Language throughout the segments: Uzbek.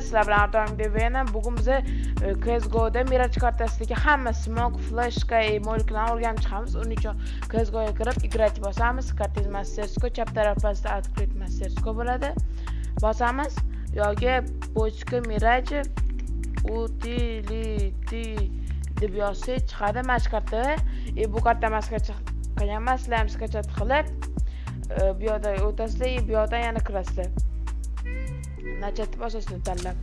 Sizlar bilan Artoim DVN. Bugun biz CS:GO'da Mirage kartasidagi hamma smoke, flashka, moleklarni o'rganib chiqamiz. Uning uchun CS:GO'ga kirib, играть bosamiz. Kartingiz мастерской, chap taraf pastda открыть мастерской bo'ladi. Bosamiz. Yoki поиск Mirage utility deb yozsak chiqadi mana shu karta. Bu karta man скачать qilganman, sizlar ham скачать qilib, bu yoqda o'tasizlar, bu yoqdan yana kirasizlar. Начать bosasizlar tanlab.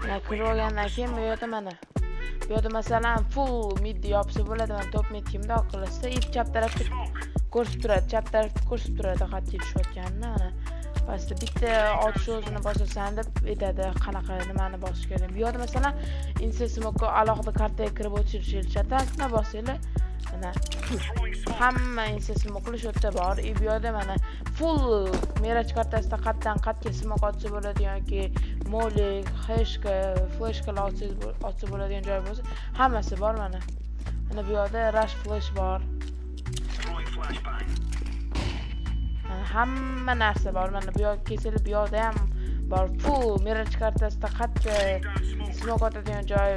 Mana kirib olgandan keyin bu yerda mana. Bu yerda, masalan, full mid yopsa bo'ladi, mana top mid kimda qilasizlar, и chap tarafda ko'rsatib turadi, chap tarafda ko'rsatib turadi xatga tushayotganini, mana pastda bitta otish o'zini bosasan deb aytadi, qanaqa nimani bosish kerak. Bu yerda, masalan, insta smoke alohida kartaga kirib o'chirishingiz shart emas, bossanglar, mana hamma insta smokelar shu yerda bor. И bu yerda mana full Mirage kartasida qatdan qatga smoke otsa bo'ladi yoki molik, xeshka, fleshkalar otsa bo'ladigan joy bo'lsa, hammasi bor mana. Mana bu yerda rush flash bor. Mana hamma narsa bor. Mana bu yoqqa kelsangiz, bu yoqda ham bor. Full Mirage kartasida qayerda smoke otadigan joy,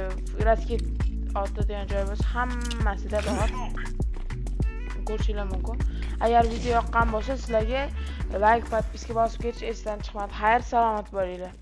raket otadigan joy bo'lsa, hammasida bor. Ko'rishinglar mumkin. Agar video yoqqan bo'lsa, sizlarga like, подписка bosib ketish esdan chiqmadi. Xayr, salomat bo'linglar.